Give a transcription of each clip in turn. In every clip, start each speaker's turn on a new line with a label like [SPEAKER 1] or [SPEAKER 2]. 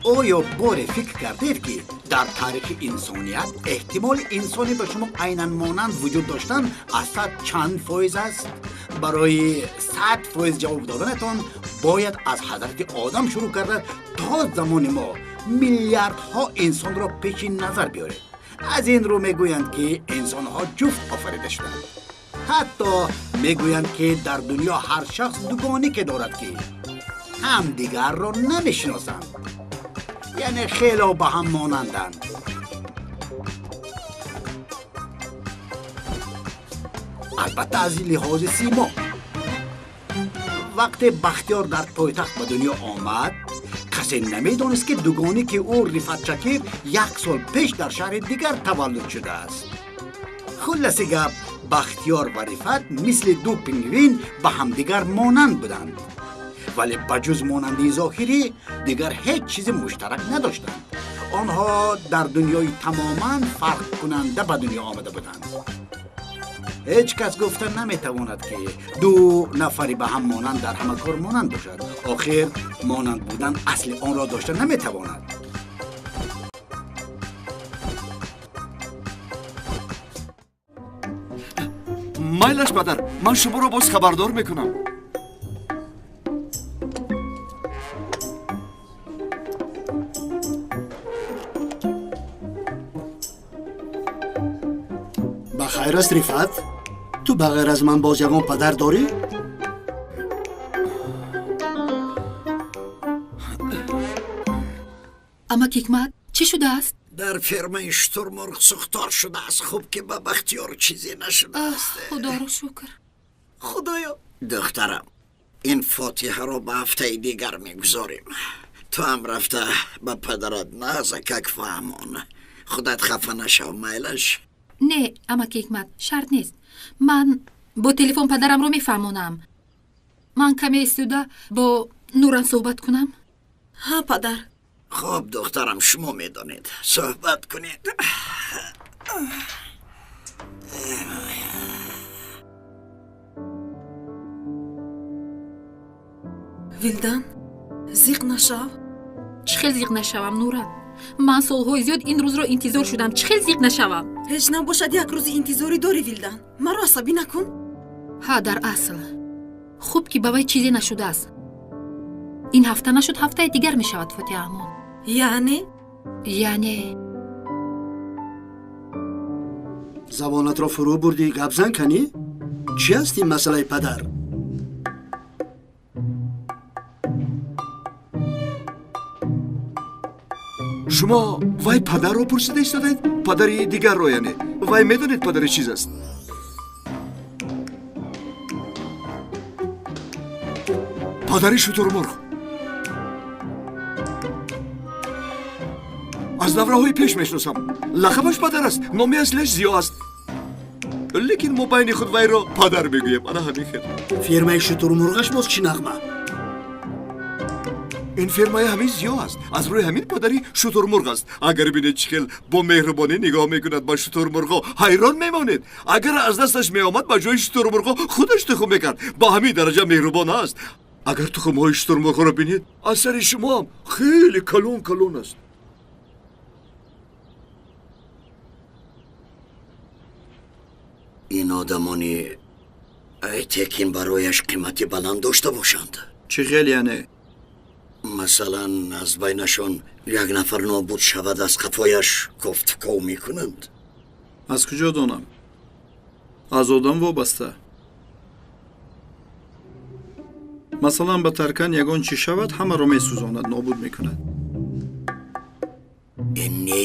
[SPEAKER 1] Оё боре фикр кардед, ки дар таърихи инсоният эҳтимоли инсоне ба шумо айнан монанд вуҷуд доштан аз 100 чанд фоиз аст? Барои 100% ҷавоб доданатон бояд аз ҳазрати Одам шурӯъ карда то замони мо миллиардҳо инсонро пеши назар биёред. Аз ин рӯ мегӯянд, ки инсонҳо ҷуфт офарида шуданд. Ҳатто мегӯянд, ки дар дунё ҳар шахс дугонике дорад, ки ҳамдигарро намешиносанд, яъне хело ба ҳам монанданд. Албатта, аз лиҳози симо. Вақте Бахтиёр дар пойтахт ба дунё омад, касе намедонист, ки дугоне ки ӯ Рифат Шакир як сол пеш дар шаҳри дигар таваллуд шудааст. Хулласи гап, Бахтиёр ва Рифат мисли ду пингвин ба ҳамдигар монанд буданд, вале ба ҷуз монандии зоҳирӣ дигар ҳеҷ чизи муштарак надоштанд. Онҳо дар дунёи тамоман фарқкунанда ба дунё омада буданд. Ҳеҷ кас гуфта наметавонад, ки ду нафари ба ҳам монанд дар ҳама кор монанд бошад. Охир монанд будан асли онро дошта наметавонад.
[SPEAKER 2] Майлаш, падар, ман шуморо боз хабардор мекунам.
[SPEAKER 3] Ба хайр аст, Рифат? Ту ба ғайр аз ман боз ягон падар дорӣ?
[SPEAKER 4] Амак Ҳикмат, чӣ шудааст?
[SPEAKER 5] Дар фермаи шутурмурғ сӯхтор шудааст. Хуб, ки ба Бахтиёр чизе нашудааст.
[SPEAKER 4] Худоро шукр.
[SPEAKER 5] Худоё, духтарам, ин фотиҳаро ба ҳафтаи дигар мегузорем. Ту ҳам рафта ба падарат нағзакак фаҳмон. Худат хафа нашав, майлаш?
[SPEAKER 4] Не, амак Ҳикмат, шарт нест. Ман бо телефон падарамро мефаҳмонам. Ман каме истода бо Нуран суҳбат кунам.
[SPEAKER 6] Ҳа, падар.
[SPEAKER 5] Хуб, духтарам, шумо медонед, суҳбат кунед.
[SPEAKER 6] Вилдан, зиқ нашав.
[SPEAKER 4] Чӣ хел зиқ нашавам, Нуран? Ман солҳои зиёд ин рӯзро интизор шудам. Чӣ хел зиқ нашавам?
[SPEAKER 6] Ҳеҷ набошад, як рӯзи интизорӣ дорӣ, Вилдан. Маро асабӣ накун.
[SPEAKER 4] Ҳа, дар асл хуб, ки ба вай чизе нашудааст. Ин ҳафта нашуд, ҳафтаи дигар мешавад фотиҳаамон.
[SPEAKER 6] Яъне?
[SPEAKER 4] Яъне.
[SPEAKER 3] Забонатро фурӯ бурдӣ, гапзан канӣ? Чӣ аст ин масъалаи падар?
[SPEAKER 2] Шумо вай падарро пурсида истодаед? Падари дигарро, яъне. Вай медонед, падари чиз аст? Падари шутурмурғ. Аз давраҳои пеш мешиносам. Лақабаш падар аст, номи аслиаш Зиё аст, лекин мо байни худ вайро падар мегӯем. Ана ҳамин хел.
[SPEAKER 3] Фермаи шутурмурғаш боз чӣ нағма?
[SPEAKER 2] Ин фермаи ҳамин Зиё аст. Аз рӯи ҳамин падари шутурмурғ аст. Агар бинед, чӣ хел бо меҳрубонӣ нигоҳ мекунад ба шутурмурғҳо, ҳайрон мемонед. Агар аз дасташ меомад, ба ҷои шутурмурғҳо худаш тухм мекард. Ба ҳамин дараҷа меҳрубон аст. Агар тухмҳои шутурмурғҳоро бинед, аз сари шумоам хеле калон калон аст.
[SPEAKER 5] Ин одамони Айтекин барояш қимати баланд дошта бошанд.
[SPEAKER 7] Чӣ хел яъне?
[SPEAKER 5] Масалан, аз байнашон як нафар нобуд шавад, аз қафояш кофтуков мекунанд.
[SPEAKER 7] Аз куҷо донам? Аз одам вобаста. Масалан, ба Таркан ягон чӣ шавад, ҳамаро месӯзонад, нобуд мекунад.
[SPEAKER 5] Не.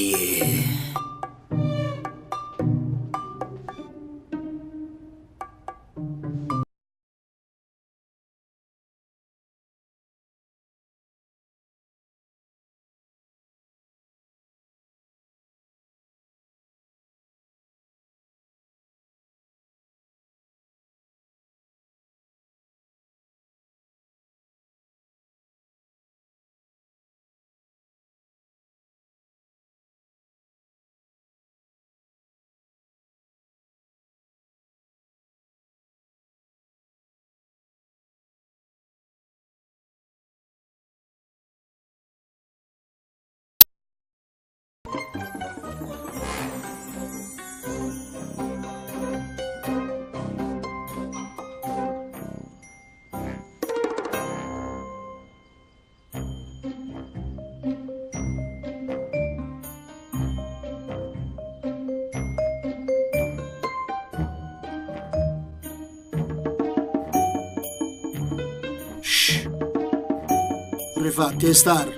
[SPEAKER 3] Рифат, тезтар.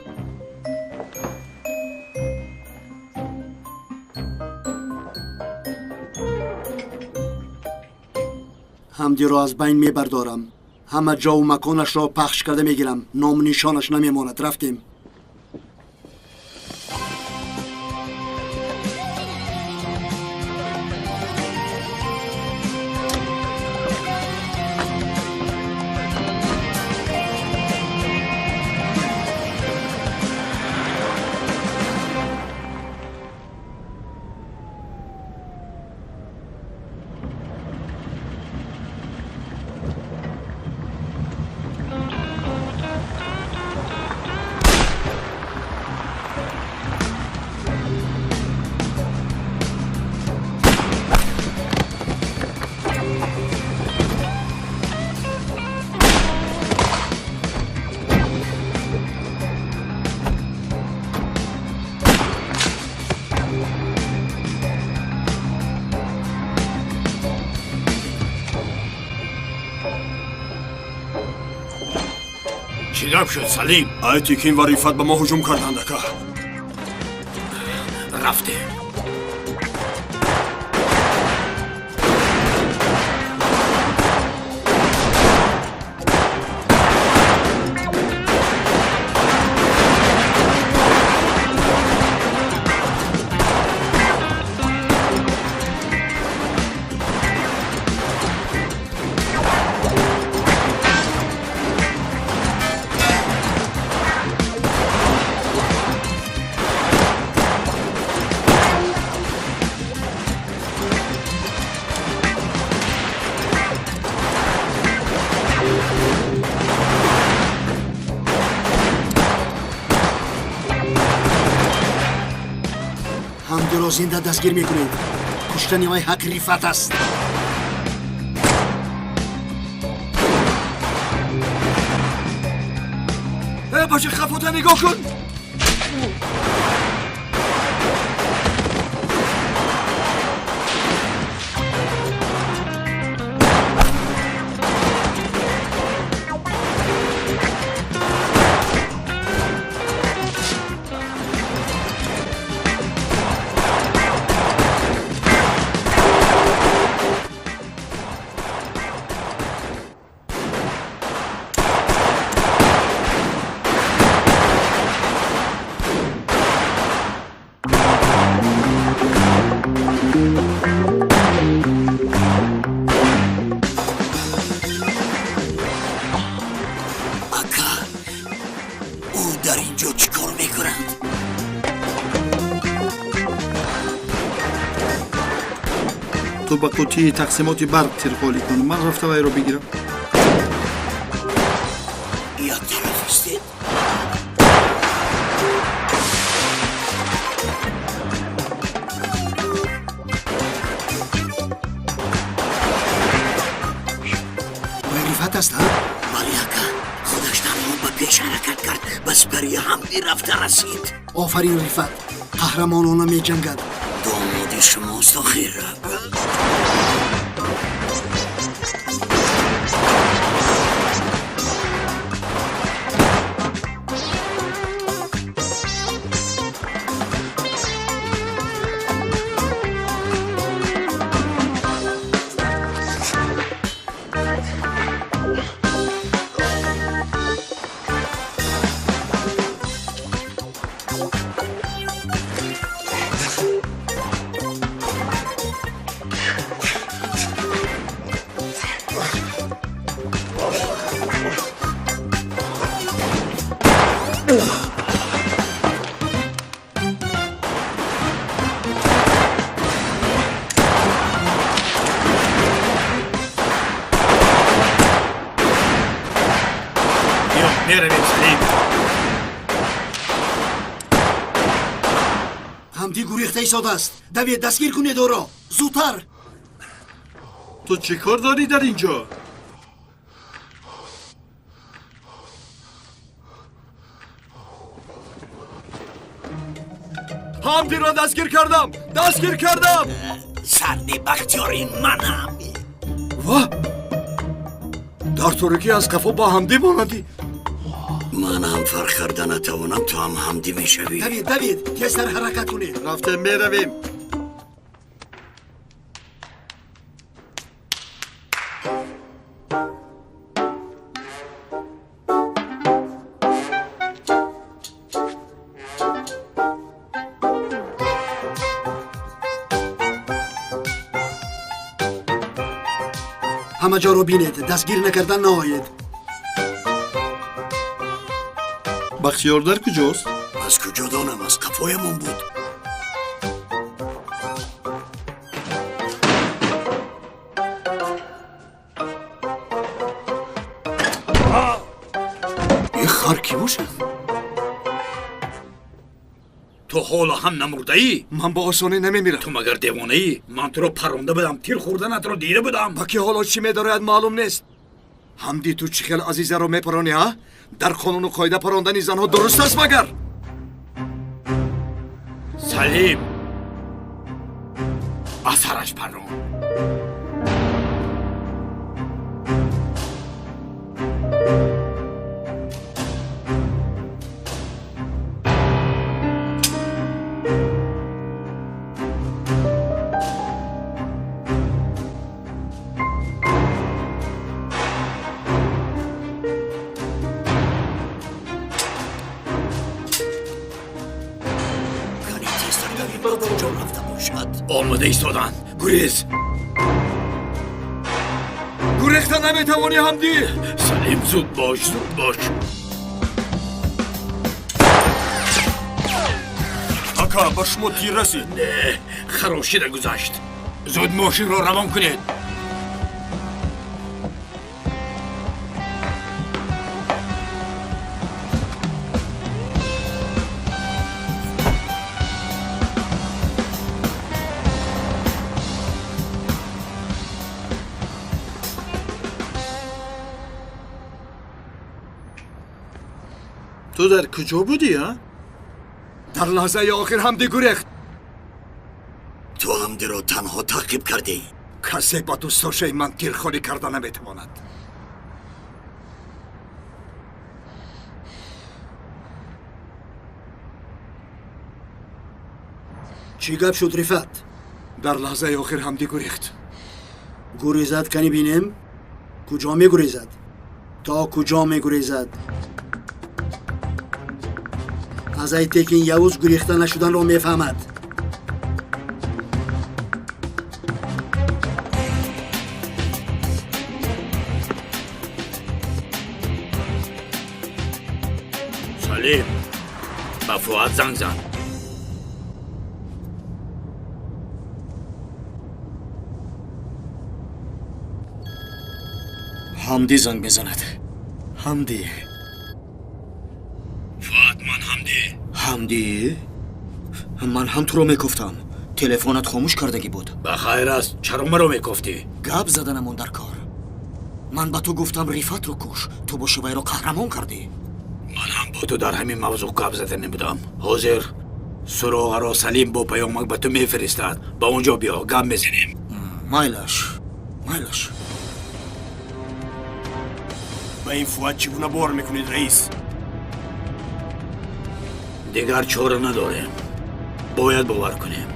[SPEAKER 3] Ҳамдиро аз байн мебардорам. Ҳама ҷову маконашро пахш карда мегирам. Ному нишонаш намемонад. Рафтем.
[SPEAKER 8] Чӣ гап шуд, Салим?
[SPEAKER 9] Айтикин ва Рифат ба мо ҳуҷум карданд, ака.
[SPEAKER 8] Рафтем.
[SPEAKER 3] Ҳамдиро зинда дастгир мекунед. Куштани вай ҳаққи Рифат аст.
[SPEAKER 2] Э, боши, хафота нигоҳ кун.
[SPEAKER 5] Ака, ӯ дар ин ҷо чӣ кор мекунад?
[SPEAKER 7] Ту ба қутии тақсимоти барқ тирхолӣ кун, ман рафта вайро бигирам.
[SPEAKER 5] Як тараф истед.
[SPEAKER 3] Вай Рифат аст, ҳа?
[SPEAKER 5] Бале, ака, худаш танҳо ба пеш ҳаракат кард, ба сипари Ҳамдӣ рафта расид.
[SPEAKER 3] Офарин, Рифат, қаҳрамонона меҷангад.
[SPEAKER 5] Домоди шумост охир.
[SPEAKER 8] Биё, меравем, Салим.
[SPEAKER 3] Ҳамдӣ гурехта истодааст. Давед, дастгир кунед ӯро, зудтар.
[SPEAKER 7] Ту чӣ кор дорӣ дар ин ҷо?
[SPEAKER 2] Ҳамдиро дастгир кардам, дастгир кардам.
[SPEAKER 5] Сарди Бахтиёри манам.
[SPEAKER 2] Ва, Дар торикӣ аз қафо ба ҳамдӣ монандӣ.
[SPEAKER 5] Ман ҳам фарқ карда натавонам, ту ҳам ҳамдӣ мешавӣ.
[SPEAKER 3] Давид, давид, тезтар ҳаракат кунед.
[SPEAKER 7] Рафтем, меравем.
[SPEAKER 3] Ҳама ҷоро бинед, дастгир накардан наоед.
[SPEAKER 7] Бахтиёр дар куҷост?
[SPEAKER 5] Аз куҷо донам, аз қафоямон буд.
[SPEAKER 2] Ин хар кӣ бошад?
[SPEAKER 8] Ту ҳоло ҳам намурдаӣ?
[SPEAKER 2] Ман ба осонӣ намемирам.
[SPEAKER 8] Ту магар девонаӣ? Ман туро парронда будам, тир хӯрданатро дида будам.
[SPEAKER 2] Ба ки ҳоло чӣ медарояд маълум нест. Ҳамдӣ, ту чӣ хел азизаро мепаронӣ, ҳа? Дар қонуну қоида парондани занҳо дуруст аст магар?
[SPEAKER 8] Салим, ба сараш паррон.
[SPEAKER 5] Кани тезтар давид, ба куҷо рафта бошад?
[SPEAKER 8] Омода истоданд, гурез.
[SPEAKER 2] Гурехта наметавонӣ, ҳамдӣ.
[SPEAKER 8] Салим, зуд бош, зуд бош.
[SPEAKER 9] Ака, ба шумо тир расид?
[SPEAKER 8] Не, харошида гузашт. Зуд мошинро равон кунед.
[SPEAKER 7] Ту дар куҷо будӣ, а?
[SPEAKER 2] Дар лаҳзаи охир ҳамдӣ гурехт.
[SPEAKER 5] Ту ҳамдиро танҳо таъқиб кардӣ.
[SPEAKER 2] Касе ба дӯстдошаи ман тирхолӣ карда наметавонад.
[SPEAKER 3] Чӣ гап шуд, Рифат?
[SPEAKER 2] Дар лаҳзаи охир ҳамдӣ гурехт.
[SPEAKER 3] Гурезад, кани бинем куҷо мегурезад, то куҷо мегурезад. Аз Айтекин Явуз гурехта нашуданро мефаҳмад.
[SPEAKER 8] Салим, ба Фуат занг зан.
[SPEAKER 10] Ҳамдӣ занг мезанад. Ҳамдӣ.
[SPEAKER 8] Фуат, ман Ҳамдӣ.
[SPEAKER 10] Ҳамдӣ? Ман ҳам туро мекуфтам. Телефонат хомӯш кардагӣ буд.
[SPEAKER 8] Ба хайр аст, чаро маро мекуфтӣ?
[SPEAKER 10] Гап заданамон дар кор. Ман ба ту гуфтам Рифатро куш, ту боши вайро қаҳрамон кардӣ.
[SPEAKER 8] Ман ҳам бо ту дар ҳамин мавзӯъ гап зада будам. Ҳозир суроғаро Салим бо паёмак ба ту мефиристад. Ба он ҷо биё, гап мезанем.
[SPEAKER 10] Майлаш, майлаш.
[SPEAKER 9] Ба ин Фуат чӣ гуна бовар мекунед, раис?
[SPEAKER 8] Дигар чора надорем, бояд бовар кунем.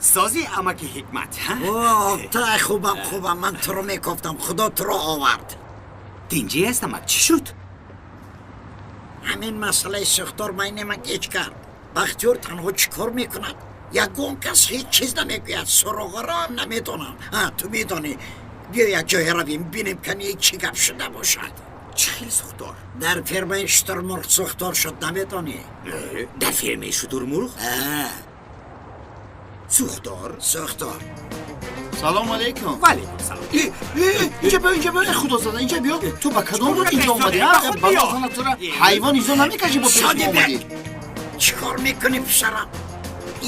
[SPEAKER 1] Сози, амаки Ҳикмат?
[SPEAKER 5] Та хубам, хубам. Ман туро мекофтам, худо туро овард.
[SPEAKER 1] Тинҷӣ аст, амак, чӣ шуд?
[SPEAKER 5] Ҳамин масъалаи сӯхтор майнема геҷ кард. Бахтиёр танҳо чӣ кор мекунад? Ягон кас ҳеҷ чиз намегӯяд, суроғаро ҳам намедонам. Ту медонӣ, биё як ҷое равем, бинем кани чӣ гап шуда бошад.
[SPEAKER 1] Чӣ хел сӯхтор?
[SPEAKER 5] Дар фермаи шутурмурғ сӯхтор шуд, намедонӣ?
[SPEAKER 1] Дар фермаи шутурмурғ сӯхтор?
[SPEAKER 5] Сӯхтор.
[SPEAKER 7] Салом алейкум.
[SPEAKER 1] Ва алейкум салом.
[SPEAKER 7] Инҷа биё, инҷа биё, худо зада, инҷа биё. Ту ба кадом рӯз инҷа омадӣ? Балозана тура ҳайвон изо намекашӣ, бо пеш омадӣ.
[SPEAKER 5] Чӣ кор мекунӣ, писарам?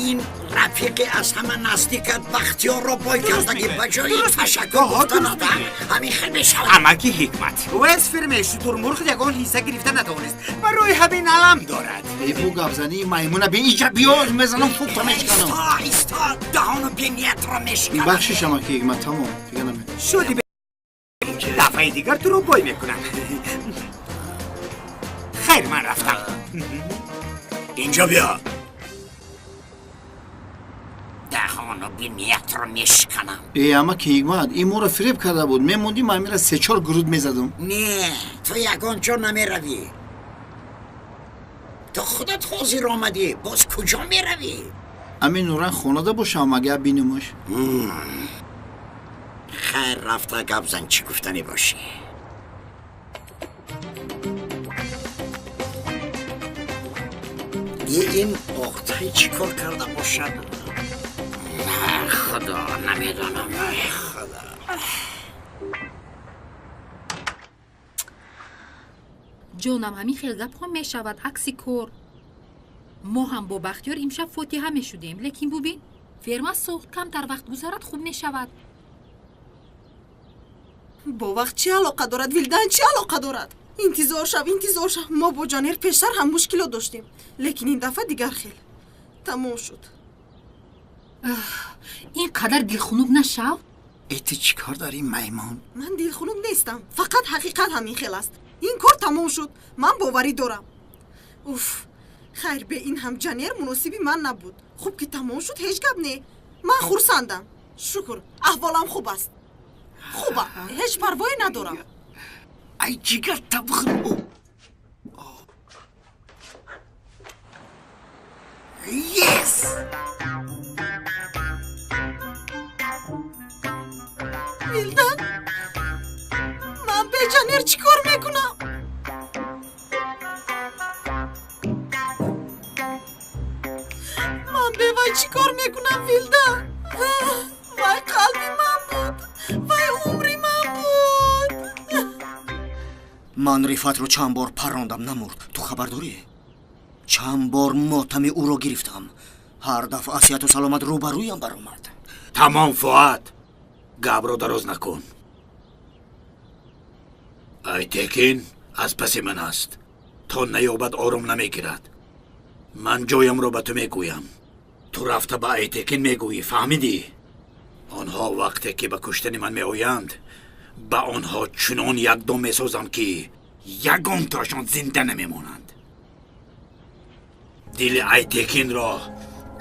[SPEAKER 5] Ин Рафиқи аз ҳама наздикат Бахтиёрро бой кардагӣ, ба ҷои ташаккур гуфтан одам ҳамин хел мешавад.
[SPEAKER 11] Амаки Ҳикмат, ӯ аз фирмаи шутурмурғ ягон ҳисса гирифта натавонист, барои ҳамин алам дорад.
[SPEAKER 7] Бебу гапзании маймуна бе, инҷа биё, мезанам, фукта мешканам.
[SPEAKER 5] Иста, иста, даҳону бениятро мешканам.
[SPEAKER 7] Бахшиш, амаки Ҳикмат, тамом, дига наме.
[SPEAKER 11] Шуди, дафъаи дигар туро бой мекунам. Хайр, ман рафтам.
[SPEAKER 8] Инҷо биё.
[SPEAKER 5] Даҳону бениятро мешканам.
[SPEAKER 7] Э, амаки Ҳикмат, ин моро фиреб карда буд. Мемондим, амира се-чор груд мезадум.
[SPEAKER 5] Не, ту ягон ҷо намеравӣ. Ту худат ҳозир омадӣ, боз куҷо меравӣ?
[SPEAKER 7] Ами Нуран хонада бошам, агар бинумаш.
[SPEAKER 5] Хайр, рафта гап зан, чӣ гуфтанӣ бошӣ. Ин оқтаи чӣ кор карда бошад? На, худо, намедонам, ай худо.
[SPEAKER 4] Ҷонам, ҳамин хел гапҳо мешавад, акси кор. Мо ҳам бо Бахтиёр имшаб фотиҳа мешудем, лекин бубин, ферма сӯхт. Камтар вақт гузарад, хуб мешавад.
[SPEAKER 6] Бо вақт чӣ алоқа дорад, Вилдан, чӣ алоқа дорад? Интизор шав, интизор шав. Мо бо Ҷанер пештар ҳам мушкилот доштем, лекин ин дафъа дигар хел. Тамом шуд.
[SPEAKER 4] Ин қадар дилхунук нашав.
[SPEAKER 5] Э, ту чӣ кор дорӣ, маймон?
[SPEAKER 6] Ман дилхунук нестам, фақат ҳақиқат ҳамин хел аст. Ин кор тамом шуд, ман боварӣ дорам. Уф, хайр, бе ин ҳам Ҷанер муносиби ман набуд. Хуб ки тамом шуд, ҳеҷ гап не. Ман хурсандам, шукр, аҳволам хуб аст. Хуба, ҳеҷ парвое надорам.
[SPEAKER 5] Ай, ҷигар табхр. Yes!
[SPEAKER 6] Вилдан, ман бе Ҷанер чӣ кор мекунам? Ман бе вай чӣ кор мекунам, Вилдан? Вай қалби ман буд, вай умри ман буд.
[SPEAKER 10] Ман Рифатро чанд бор паррондам, намурд. Ту хабар дорӣ? Чанд бор мотами ӯро гирифтам, ҳар дафъа сиҳату саломат рӯбарӯям баромад.
[SPEAKER 8] Тамом, Фуат, гапро дароз накун. Айтекин аз паси ман аст, то наёбад ором намегирад. Ман ҷоямро ба ту мегӯям, ту рафта ба Айтекин мегӯӣ, фаҳмидӣ? Онҳо вақте ки ба куштани ман меоянд, ба онҳо чунон якдом месозам, ки ягонтошон зинда намемонанд. Дили Айтекинро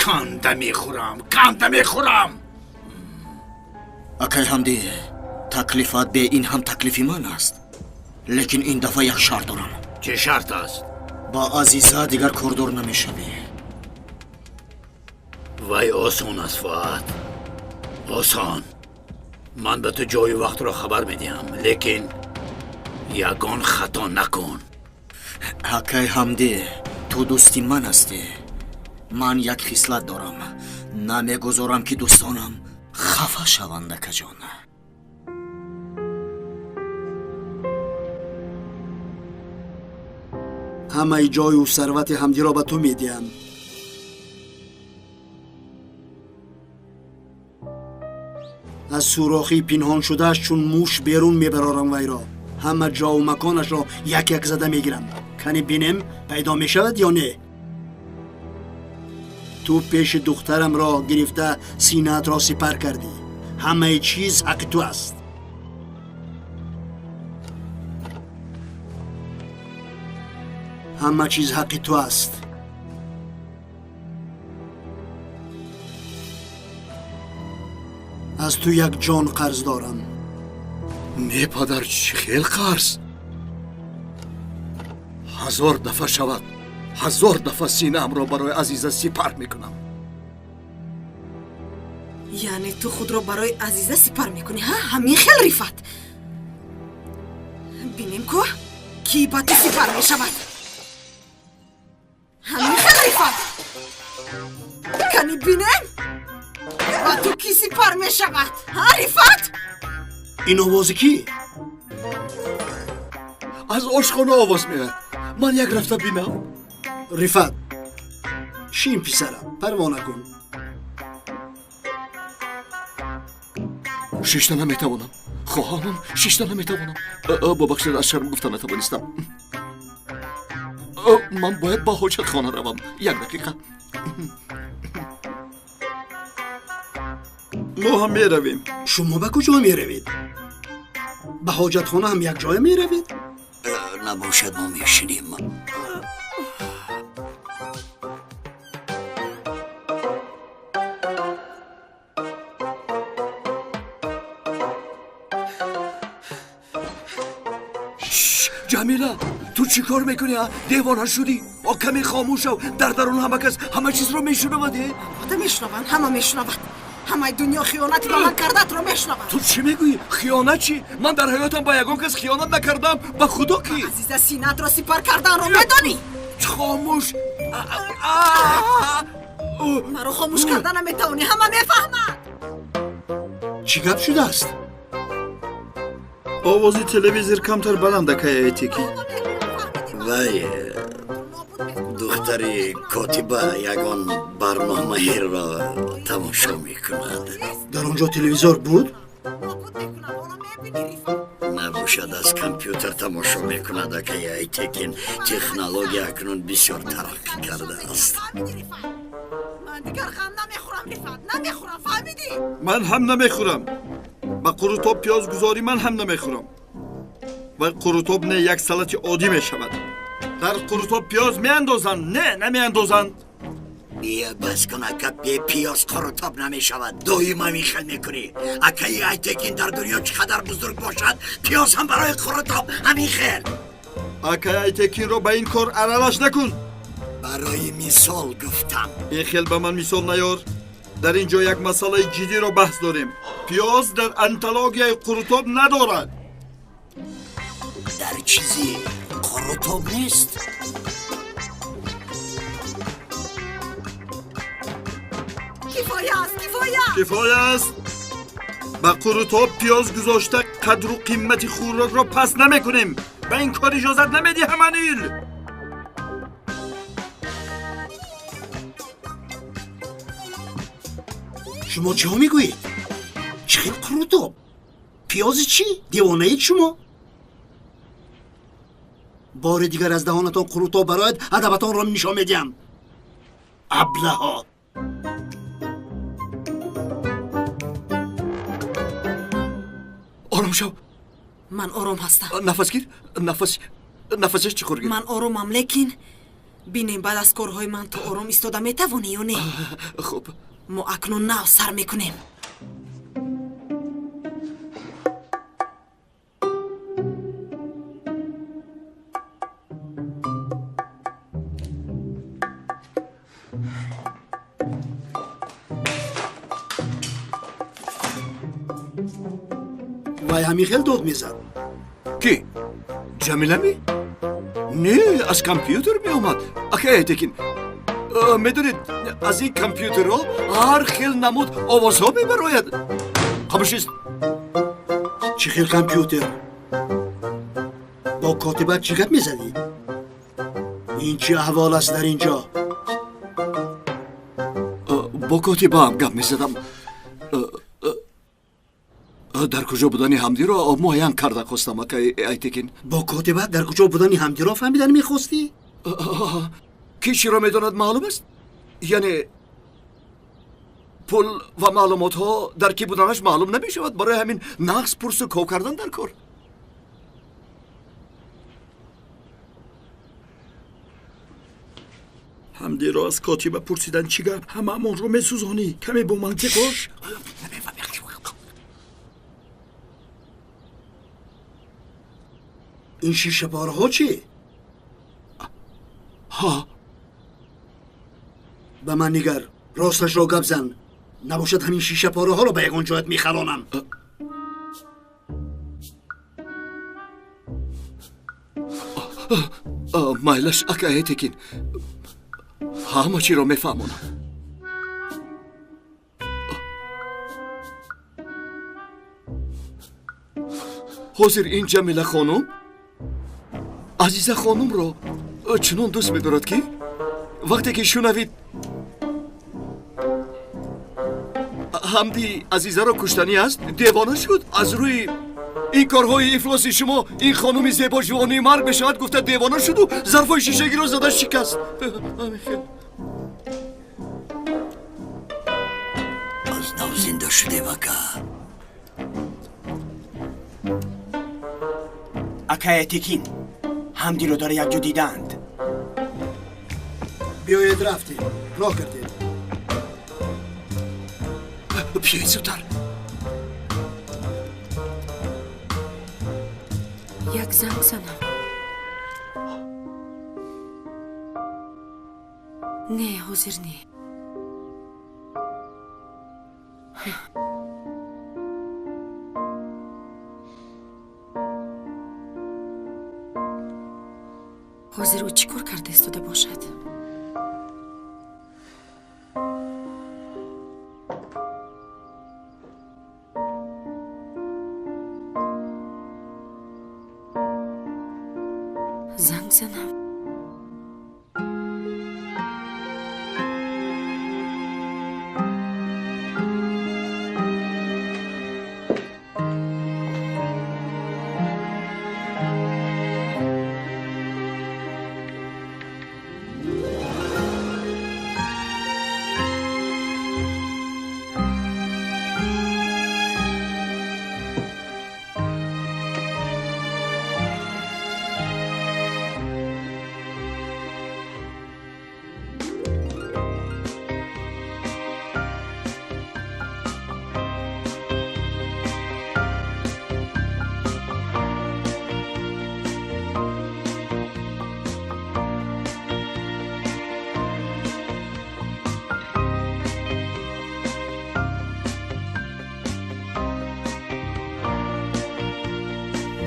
[SPEAKER 8] канда мехӯрам, канда мехӯрам.
[SPEAKER 10] Акай Ҳамдӣ, таклифат бе ин ҳам таклифи ман аст, лекин ин дафъа як шарт дорам.
[SPEAKER 8] Чӣ шарт аст?
[SPEAKER 10] Ба Азиза дигар кордор намешавӣ.
[SPEAKER 8] Вай осон аст, Фуат, осон. Ман ба ту ҷою вақтро хабар медиҳам, лекин ягон хато накун.
[SPEAKER 10] Акай Ҳамдӣ, ту дӯсти ман ҳастӣ. Ман як хислат дорам, намегузорам, ки дӯстонам хафа шаванд, акаҷон.
[SPEAKER 3] Ҳамаи ҷою сарвати Ҳамдиро ба ту медиҳам. Аз сӯрохии пинҳон шудааш чун муш берун мебарорам вайро. Ҳама ҷову маконашро як як зада мегирам. Кани бинем, пайдо мешавад ё не. Ту пеши духтарамро гирифта синаатро сипар кардӣ. Ҳамаи чиз ҳаққи ту аст. Ҳама чиз ҳаққи ту аст. Аз ту як ҷон қарз дорам.
[SPEAKER 2] Не, падар, чӣ хел қарз? 1000 дафъа шавад, 1000 дафъа синаамро барои Азиза сипар мекунам.
[SPEAKER 6] Яъне ту худро барои Азиза сипар мекунӣ, ҳа? Ҳамин хел, Рифат? Бинем ку, кӣ ба ту сипар мешавад. Ҳамин хел, Рифат? Кани бинем, ба ту кӣ сипар мешавад, ҳа, Рифат?
[SPEAKER 3] Ин овози кӣ?
[SPEAKER 2] Аз ошхона овоз меояд. Ман як рафта бинам.
[SPEAKER 3] Рифат, шин писарам, парво накун.
[SPEAKER 2] Шишта наметавонам. Хоҳамам, шишта наметавонам. Бубахшед, аз шарм гуфта натавонистам. Ман бояд ба ҳоҷатхона равам. Як дақиқа.
[SPEAKER 12] Мо ҳам меравем.
[SPEAKER 3] Шумо ба куҷо меравед? Ба ҳоҷатхона ҳам якҷоя меравед?
[SPEAKER 5] Набошад, мо мешинем.
[SPEAKER 2] Ҷамила, ту чӣ кор мекунӣ? Девона шудӣ? О, каме хомӯш шав. Дар дарун ҳама кас ҳама чизро мешунавад.
[SPEAKER 6] Албатта мешунаванд, ҳама мешунавад. Ҳамаи дунё хиёнати ба ман кардаатро мешунавад.
[SPEAKER 2] Ту чӣ мегӯӣ? Хиёнат чӣ? Ман дар ҳаётам ба ягон кас хиёнат накардам. Ба худо ки.
[SPEAKER 6] Азиза, синатро сипар карданро медонӣ?
[SPEAKER 2] Хомӯш.
[SPEAKER 6] Маро хомӯш карда наметавонӣ, ҳама мефаҳмад.
[SPEAKER 3] Чӣ гап шудааст?
[SPEAKER 12] Овози телевизор камтар баланд, акай Айтекин.
[SPEAKER 5] Вай духтари котиба ягон барномаеро тамошо мекунад.
[SPEAKER 3] Дар он ҷо телевизор буд?
[SPEAKER 5] Набошад, аз компютер тамошо мекунад, акай Айтекин. Технология акнун бисёр тараққӣ кардааст.
[SPEAKER 6] Ман дигар ғам намехӯрам, Рифат, намехӯрам, фаҳмидӣ?
[SPEAKER 12] Ман ҳам намехӯрам. Ба қурутоб пиёз гузорӣ, ман ҳам намехӯрам. Ва қурутоб не, як салати оддӣ мешавад. Дар қурутоб пиёз меандозанд, не, намеандозанд.
[SPEAKER 5] Бия, бас кун, ака, бе пиёз қурутоб намешавад. Доим ҳамин хел мекунӣ. Акаи Айтекин дар дунё чӣ қадар бузург бошад, пиёз ҳам барои қурутоб ҳамин хел.
[SPEAKER 12] Акаи Айтекинро ба ин кор аралаш накун.
[SPEAKER 5] Барои мисол гуфтам.
[SPEAKER 12] Ин хел ба ман мисол наёр. Дар ин ҷо як масъалаи ҷиддиро баҳс дорем. Пиёз дар антологияи қурутоб надорад.
[SPEAKER 5] Дар чизи қурутоб нест.
[SPEAKER 6] Кифоя аст, кифоя.
[SPEAKER 12] Кифоя аст. Ба қурутоб пиёз гузошта қадру қимати хӯрокро паст намекунем. Ба ин кор иҷозат намедиҳам, Анил.
[SPEAKER 3] Шумо чиҳо мегӯед? Чӣ хел қурутоб? Пиёзи чӣ? Девонаед шумо? Бори дигар аз даҳонатон қурутоб барояд, адабатонро нишон медиҳам. Аблаҳо!
[SPEAKER 2] Ором шав.
[SPEAKER 6] Ман ором ҳастам.
[SPEAKER 2] Нафас гир, нафас, нафасаш чӣ хор гир.
[SPEAKER 6] Ман оромам, лекин бинем, баъд аз корҳои ман ту ором истода метавонӣ ё не?
[SPEAKER 2] Хуб.
[SPEAKER 6] Мо акнун нав сар мекунем.
[SPEAKER 3] Вай ҳамин хел дод мезад.
[SPEAKER 2] Ки? Ҷамилами? Не, аз компютер меомад. Акай Айтекин, медонед, аз ин компютерҳо ҳар хел намуд овозҳо мебарояд. Қабушист.
[SPEAKER 3] Чӣ хел компютер? Бо котиба чӣ гап мезадӣ? Ин чӣ аҳвол аст дар ин ҷо?
[SPEAKER 2] Бо котибаам гап мезадам. Дар куҷо будани ҳамдиро муайян карда хостам, акай Айтекин.
[SPEAKER 3] Бо котиба дар куҷо будани ҳамдиро фаҳмидан мехостӣ?
[SPEAKER 2] Ки чиро медонад маълум аст? Яъне пул ва маълумотҳо дар кӣ буданаш маълум намешавад. Барои ҳамин нағз пурсу ков кардан дар кор.
[SPEAKER 12] Ҳамдиро аз котиба пурсидан чӣ гап? Ҳамаамонро месӯзонӣ. Каме бо мантиқ бош.
[SPEAKER 3] Ин шишапораҳо чӣ?
[SPEAKER 2] Ҳа.
[SPEAKER 3] Ба ман нигар, росташро гап зан. Набошад ҳамин шишапораҳоро ба ягон ҷоят мехалонам.
[SPEAKER 2] Майлаш, акай Айтекин, ҳама чиро мефаҳмонам. Ҳозир ин Ҷамила хонум Азиза хонумро чунон дӯст медорад, ки вақте ки шунавид Ҳамди Азизаро куштанӣ аст, девона шуд. Аз рӯи ин корҳои ифлоси шумо ин хонуми зебо ҷувонии марг мешавад гуфта девона шуду зарфҳои шишагиро зада шикаст.
[SPEAKER 5] Аз нав зинда шудем, ака.
[SPEAKER 11] Акай Айтекин, Ҳамдиро дар якҷо дидаанд.
[SPEAKER 3] Биёед, рафтем, роҳ кардем.
[SPEAKER 2] Биёед зудтар.
[SPEAKER 13] Як занг занам. Не, ҳозир не. Ҳозир ӯ чӣ кор карда истода бошад? Занг занам.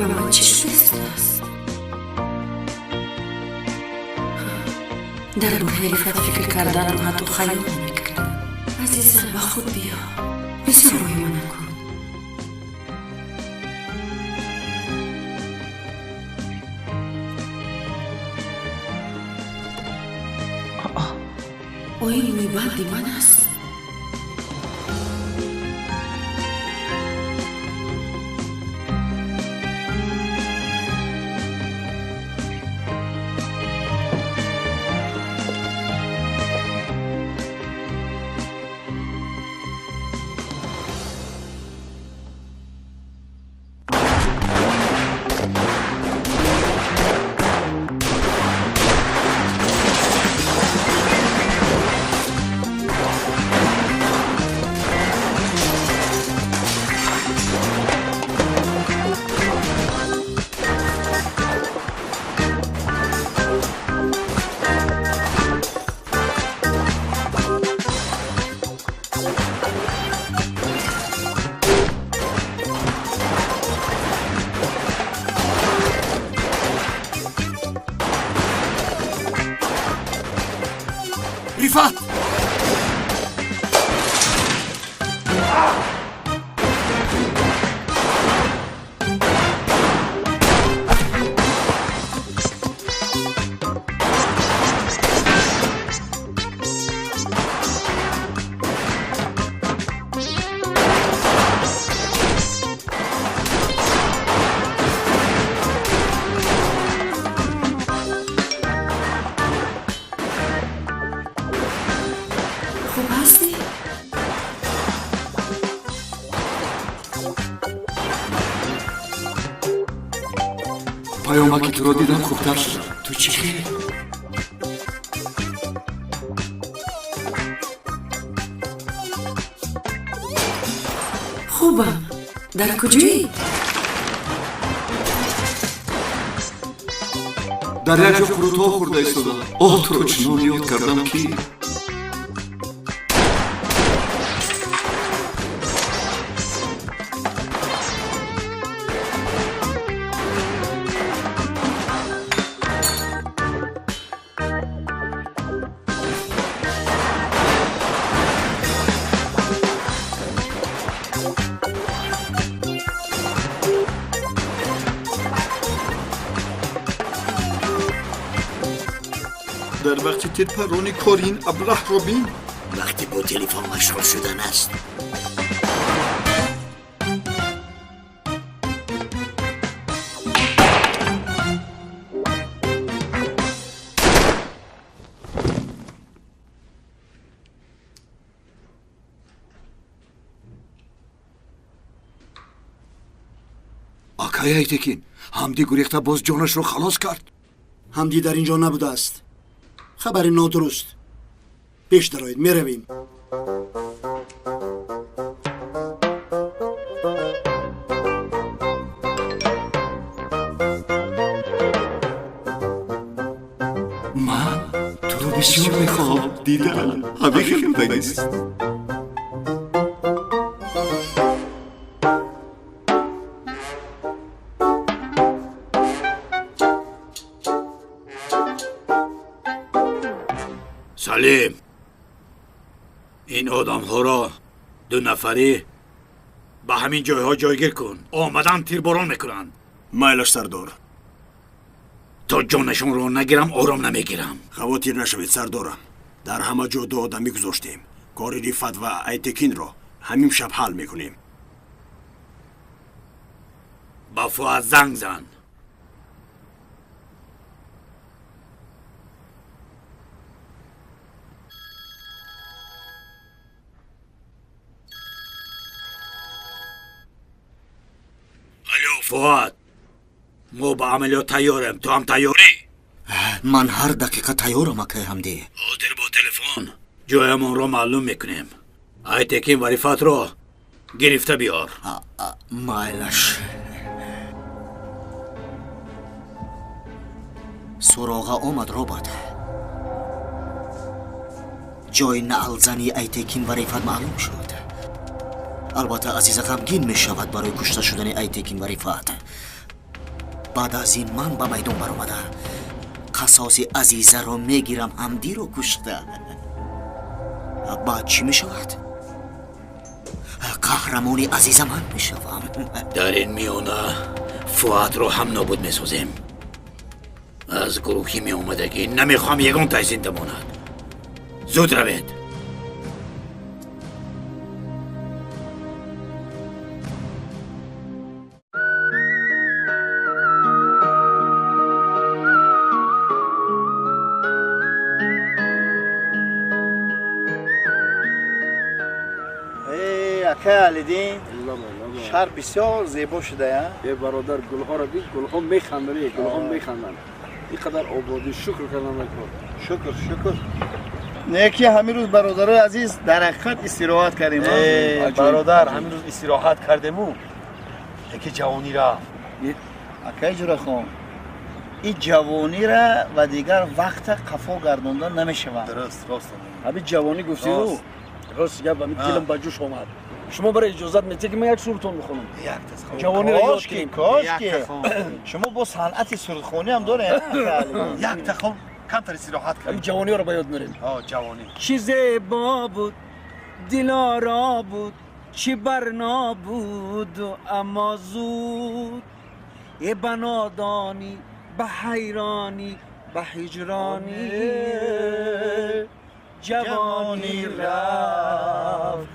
[SPEAKER 13] Ба ман чӣ шуда истодааст? Дар бораи Рифат фикр карданро ҳатто хаёл намекардам. Азизам, ба худ биё. Бисёр воҳима накун. Оё ин мӯйбанди ман аст?
[SPEAKER 2] Рифат!
[SPEAKER 13] Хуб ҳастӣ?
[SPEAKER 2] Паёмаки туро дидам, хубтар шудам. Ту чӣ хел?
[SPEAKER 13] Хубам. Дар куҷоӣ?
[SPEAKER 2] Дар як ҷо қурутҳо хӯрда истодам. Оҳ, туро чунон ёд кардам, ки
[SPEAKER 12] Дар вақти тирпарони кори ин аблаҳро бин.
[SPEAKER 5] Вақте бо телефон машғул шудан аст.
[SPEAKER 2] Акай Айтекин, Ҳамдӣ гурехта боз ҷонашро халос кард.
[SPEAKER 3] Ҳамдӣ дар ин ҷо набудааст. Хабари нодуруст. Пеш дароед, меравем.
[SPEAKER 2] Ман туро бисёр мехоҳам дидан. Ҳамин хел будагист.
[SPEAKER 8] Салим, ин одамҳоро ду нафарӣ ба ҳамин ҷойҳо ҷойгир кун. Омадан тирборон мекунанд.
[SPEAKER 9] Майлаш, сардор.
[SPEAKER 8] То ҷонашонро нагирам, ором намегирам.
[SPEAKER 9] Хавотир нашавед, сардорам. Дар ҳама ҷо ду одам мегузоштем. Кори Рифат ва Айтекинро ҳамин шаб ҳал мекунем.
[SPEAKER 8] Ба Фуад занг зан. Алло, Фуад, мо ба амалиёт тайёрем. Ту ҳам тайёрӣ?
[SPEAKER 10] Ман ҳар дақиқа тайёрам, акай Ҳамдӣ.
[SPEAKER 8] Ҳозир бо телефон ҷоямонро маълум мекунем. Айтекин ва Рифатро гирифта биёр.
[SPEAKER 10] Майлаш. Суроға омад, робот. Ҷои наълзании Айтекин ва Рифат маълум шуд. Албатта, Азиза ғамгин мешавад барои кушта шудани Айтекин ва Рифат. Баъд аз ин ман ба майдон баромада қасоси Азизаро мегирам, Ҳамдиро кушта. Баъд чӣ мешавад? Қаҳрамони Азиза ман мешавам.
[SPEAKER 8] Дар ин миёна Фуадро ҳам нобуд месозем. Аз гурӯҳи меомадагӣ намехоҳам ягон тай зинда монад. Зуд равед.
[SPEAKER 7] Акай Алидин, шаҳр бисёр зебо шудая.
[SPEAKER 14] Е бародар, гулҳоро дид, гулҳо механданд, гулҳо механданд. Ин қадар ободӣ, шукр кардан накор.
[SPEAKER 7] Шукр, шукр. Не ки ҳамин рӯз, бародарои азиз, дар ҳақиқат истироҳат кардем.
[SPEAKER 15] Бародар, ҳамин рӯз истироҳат кардему, яке ҷавонӣ рафт.
[SPEAKER 7] Акай Ҷурахон, ин ҷавонира ва дигар вақта қафо гардонда намешавад.
[SPEAKER 15] Дуруст, рост.
[SPEAKER 14] Ҳамин ҷавонӣ гуфтиду, рост гап, ҳамин дилам ба ҷӯш омад. Шумо барои иҷозат медиҳед, ки ман як сурудтон бихонам? Ҷавониро ёд кунем.
[SPEAKER 7] Кошки шумо бо санъати сурудхонӣ ҳам доред.
[SPEAKER 15] Як тахон камтар истироҳат кардем.
[SPEAKER 14] Ҷавониҳоро ба ёд меорем.
[SPEAKER 15] Ҷавонӣ.
[SPEAKER 14] Чӣ зебо буд, дилоро буд, чӣ барно буд, аммо зуд е ба нодонӣ, ба ҳайронӣ, ба ҳиҷронӣ ҷавонӣ рафт,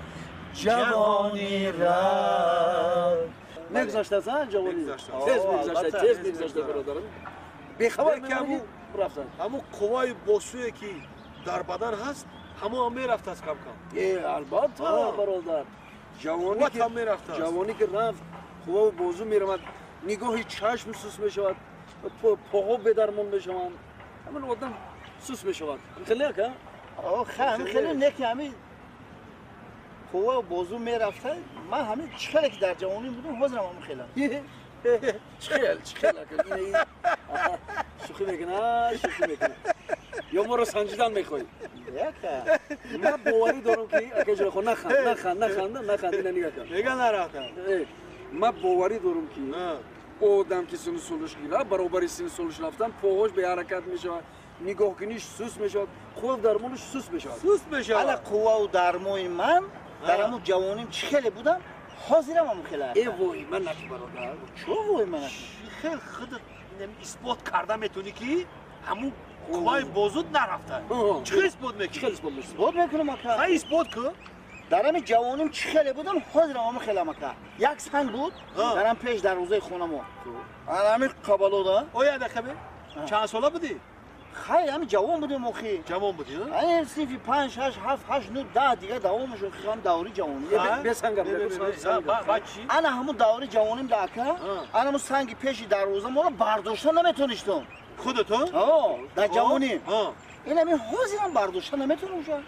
[SPEAKER 14] ҷавонӣ рафт. Мегузаштааст, ҷавонӣ тез мегузашта, тез мегузашта, бародарам. Бехабар мемонӣ, рафтан.
[SPEAKER 15] Ҳамун қувваи босӯе ки дар бадан ҳаст, ҳамон ҳам мерафтааст кам-кам.
[SPEAKER 14] Э, албатта, бародар. Ҷавонӣ ки рафт, қувваву бозу меравад, нигоҳи чашм сус мешавад, поҳо бедармон мешаванд. Ҳамин одам сус мешавад. Хеле ака?
[SPEAKER 7] Ҳамин хеле не ки ҳамин қувва бозу мерафта. Ман ҳамин чӣ хеле ки дар ҷавонӣ будам, ҳозирам ҳамин хелам.
[SPEAKER 14] Чӣ хел, чӣ хел, ака? Шӯхӣ мекуна, шӯхӣ мекуна. Ё моро санҷидан мехоҳӣ? Ман боварӣ дорам ки ака Ҷурахон, наханд, наханд, наханд, наханд, ина нигаҳ кун.
[SPEAKER 15] Мега нарафтам.
[SPEAKER 14] Ман боварӣ дорам ки одам ки сину солаш гирад, баробари сину солаш рафтан, поҳош беҳаракат мешавад, нигоҳкуниш сус мешавад, қуввау дармонаш сус мешавад.
[SPEAKER 15] Сус мешавад.
[SPEAKER 7] Ала қуввау дармони ман дар ҳамун ҷавоним чӣ хеле будам, ҳозирам ҳамун хеле.
[SPEAKER 14] Э вой ман наки, бародар.
[SPEAKER 7] Чо вой ман наки?
[SPEAKER 15] Хел худат исбот карда метавонӣ ки ҳамун қувваи бозуд нарафта? Чӣ хел исбот мекунӣ?
[SPEAKER 14] Чӣ хел исбот мекунӣ?
[SPEAKER 7] Исбот мекунам, ака.
[SPEAKER 15] Ха, исбот кун.
[SPEAKER 7] Дар ҳамин ҷавоним чӣ хеле будам, ҳозирам ҳамун хелам, ака. Як санг буд дар ҳам пеш дарвозаи хонамо. Ана ҳамин қабалода.
[SPEAKER 15] Оя дақиқа, чанд сола будӣ?
[SPEAKER 7] Хайр, ҳами ҷавон будем охи.
[SPEAKER 15] Ҷавон будӣ?
[SPEAKER 7] Ай, синфи 5, 6, 7, 8, 9, 10 дигар давом шуд, ҳам даври ҷавонӣ. Ана ҳамун даври ҷавоним да ака, ана ҳамун санги пеши дарвоза моро бардошта наметонистам.
[SPEAKER 15] Худатон?
[SPEAKER 7] Ҳо, дар ҷавонӣ. Ин ҳамин ҳозирам бардошта наметонам ша.